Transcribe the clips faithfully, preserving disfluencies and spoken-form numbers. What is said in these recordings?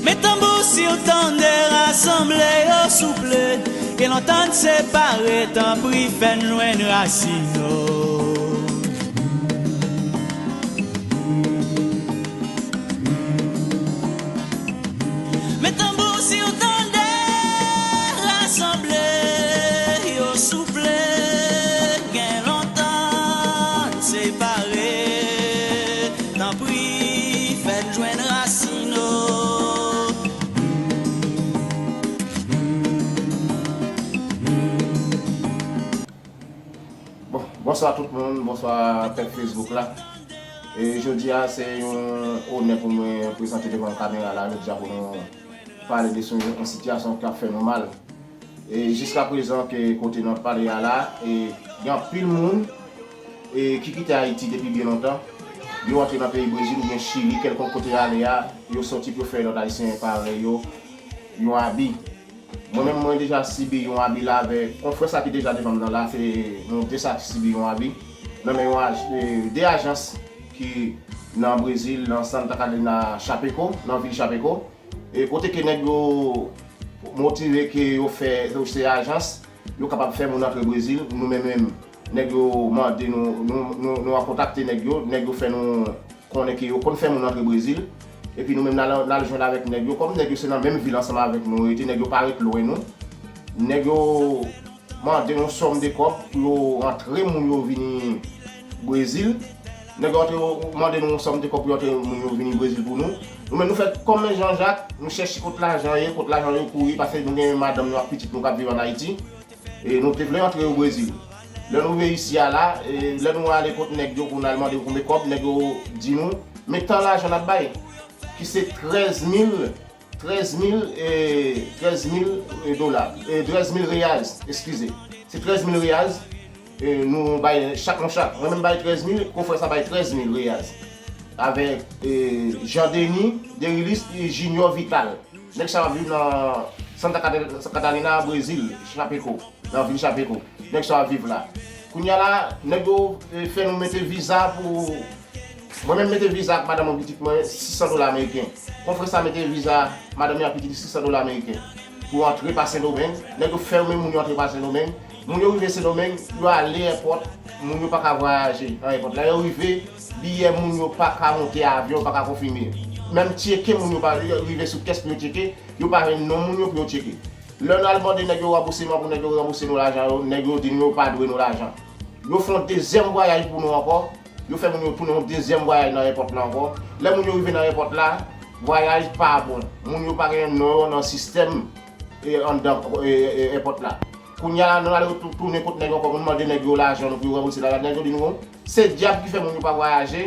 Men tanbou si w tande, rasanble yo souple. Gen lontan n separe, tanpri fè n jwenn rasin nou. Men tanbou si w tande, rasanble yo souple. Gen lontan n separe, tanpri fè n jwenn rasin nou. Bon, bonswa tout moun, bonswa pèp Facebook la. E jodi a se yon onè pou mwen prezante devan kamera la jodi a pou nou pale de sou yon sitiyasyon k ap fè nou mal. E jiskaprezan ke kote n ap pale a la, e gen anpil moun e ki kite Ayiti depi byen lontan. Yo antre nan peyi Brezil oubyen Chili, kèlkonk kote y ale a, yo soti pou yo fè lòt Ayisyen parèy yo yon abi. Mwen menm mwen deja sibi yon abi la avèk konfrè sa ki deja devan m nan la, se nou de sa ki sibi yon abi nan men yon aj, e, de ajans ki nan Brezil, nan Santa Catarina, Chapecó, nan vil Chapecó. E kote ke nèg yo motive ke yo fè, yo se ajans, yo kapab fè moun antre Brezil, nou menm menm, nèg yo mande nou, nou, nou, nou an kontakte nèg yo, nèg yo fè nou konnen ke yo konn fè moun antre Brezil, epi nou menm n al, n al jwenn avèk nèg yo, kòm nèg yo se nan menm vil ansanm avèk nou yo rete, nèg yo pa ret lwen nou, nèg yo mande yon sòm de kòb pou yo antre moun yo vini Brezil. Nèg yo antre, mande nou yon sòm de kòb pou yo antre moun yo vini Brezil pou nou. Nou menm nou fè kòm men Jan Jak, nou chèche kot lajan ye, kot lajan yo kouri, paske nou gen madanm nou ak pitit nou k ap viv ann Ayiti. E nou te vle antre yo Brezil. Lè nou rive isi a la, e lè nou ale kot nèg yo pou n al mande yo konbyen kòb, nèg yo di nou, men tan lajan n ap bay, ki se trèz mil, trèz mil, e, trèz mil, e, dola, e, trèz mil reais, eskize. Se trèz mil reais, e, nou bay chak, nou chak. Mwen menm bay trèz mil, konfrè sa bay trèz mil reais. Avèk, e, Jean Denis Derilis e Junior Vital. Nèg sa yo ap viv nan Santa Cata-, Catalina, Brezil, Chapecó, nan vil Chapecó. Nèg sa yo ap viv la. Kounye a la, nèg yo, e, fè nou mete viza pou Mwen menm mete viza ak madanm mwen, pitit mwen, sis san dola ameriken. Konfrè sa mete viza madanm li ak pitit li sis san dola ameriken. Pou yo antre pa Sendomeng, nèg yo fèmen moun yo antre pa Sendomeng. Moun yo rive Sendomeng, yo ale èpòt, moun yo pa ka vwayaje nan èpòt la. Yo rive, biyè moun yo pa ka monte avyon, yo pa ka konfime. Menm tcheke moun yo pa rive sou kès pou yo tcheke, yo pa jwenn non moun yo pou yo tcheke. Lè n al mande nèg yo ranbourseman pou nèg yo ranbourse nou lajan yo, nèg yo di nou yo pa dwe nou lajan. Yo fè yon dezyèm vwayaj pou nou ankò. Yo fè moun yo tounen yon dezyèm vwayaj nan èpòt la ankò. Lè moun yo rive nan èpòt la, vwayaj pa bon. Moun yo pa gen non yo nan sistèm e anndan e, e, èpòt la. Kounye a la, nou ale tou-, tounen kot nèg yo ankò, nou mande nèg yo lajan nou pou yo ranbourse lajan. Nèg yo di nou, se dyab ki fè moun yo pa vwayaje,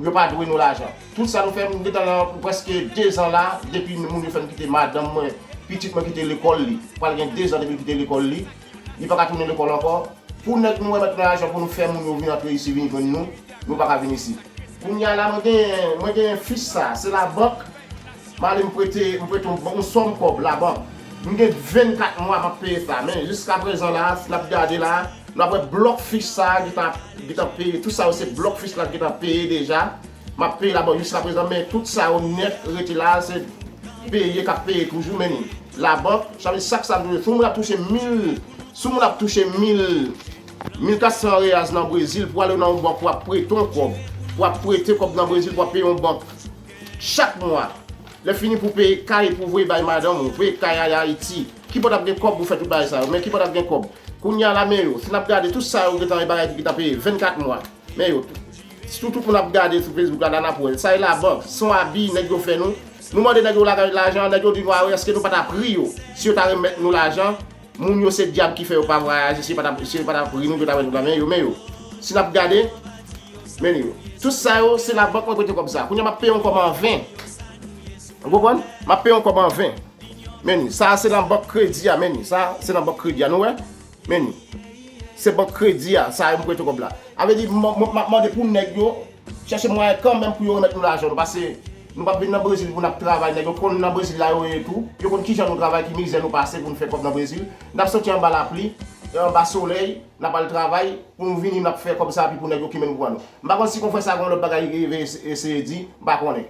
yo pa dwe nou lajan. Tout sa nou fè, nou gentan nan prèske dezan la, depi moun yo fè n kite madanm mwen, pitit mwen kite lekòl li. Pral gen dezan depi l kite lekòl li. Li pa ka tounen lekòl ankò. Pou nèg nou remèt nou lajan pou nou fè moun yo vin antre isi, vin jwenn nou, nou pa ka vin isi. Kounye a la, mwen gen, mwen gen fich sa, se labank, m ale m prete, m prete yon, yon sòm kòb labank. M gen vennkat mwa m ap peye sa, men jiskaprezan la, si n ap gade la, n ap wè blòk fich sa gentan, gentan peye, tout sa yo se blòk fich la gentan peye deja. M ap peye labank jiskaprezan, men tout sa yo nèt rete la, se peye k ap peye toujou, men ni labank, sa vle di sak sa m touche, si yon moun ap touche mil, si yon moun ap touche mil, mil kat san reais nan Brezil, pou ale nan yon bank, pou ap prete yon kòb, pou ap prete kòb nan Brezil, pou ap peye yon bank chak mwa. Lè fini pou peye kay, pou voye bay madanm ou, voye kay a Ayiti. Ki bò t ap gen kòb pou fè tout bagay sa yo? Men ki bò t ap gen kòb? Kounye a la, men yo, si n ap gade tout sa yo gentan, e bagay ki gentan peye vennkat mwa. Men yo, sitou tout moun ap gade sou Facebook la, la n ap wè. Sa e labank, se yon abi nèg yo fè nou. Nou mande nèg yo la-, lajan, nèg yo di nou, a, èske nou pa t ap ri yo? Si yo ta remèt nou lajan, moun yo se dyab ki fè yo pa vwayaje, si yo pa t ap, si yo pa t ap ri nou, yo ta wè nou la, men yo, men yo. Si n ap gade, men yo. Tout sa yo, se labank mwen prete kòb sa. Kounye a m ap peye yon kòb an ven. Ou konprann? M ap peye yon kòb an ven. Men ni, sa a se nan bank kredi a, men ni. Sa a se nan bank kredi a, nou wè? Men ni. Se bank kredi a, sa a m prete kòb la. A vle di, m, m, m ap mande pou nèg yo chèche mwayen kanmenm pou yo remèt nou lajan nou, paske nou p ap vin nan Brezil pou n ap travay, nèg yo konn nan Brezil la yo ye tou, yo konn kijan nou travay, ki mizè nou pase pou n fè kòb nan Brezil. N ap soti anba lapli, anba solèy, n ap al travay, pou nou vini, n ap fè kòb sa, epi pou nèg yo kenbe nou pou pa nou. M pa konn si konfrè sa a gen yon lòt bagay li rive es-, eseye di, m pa konnen.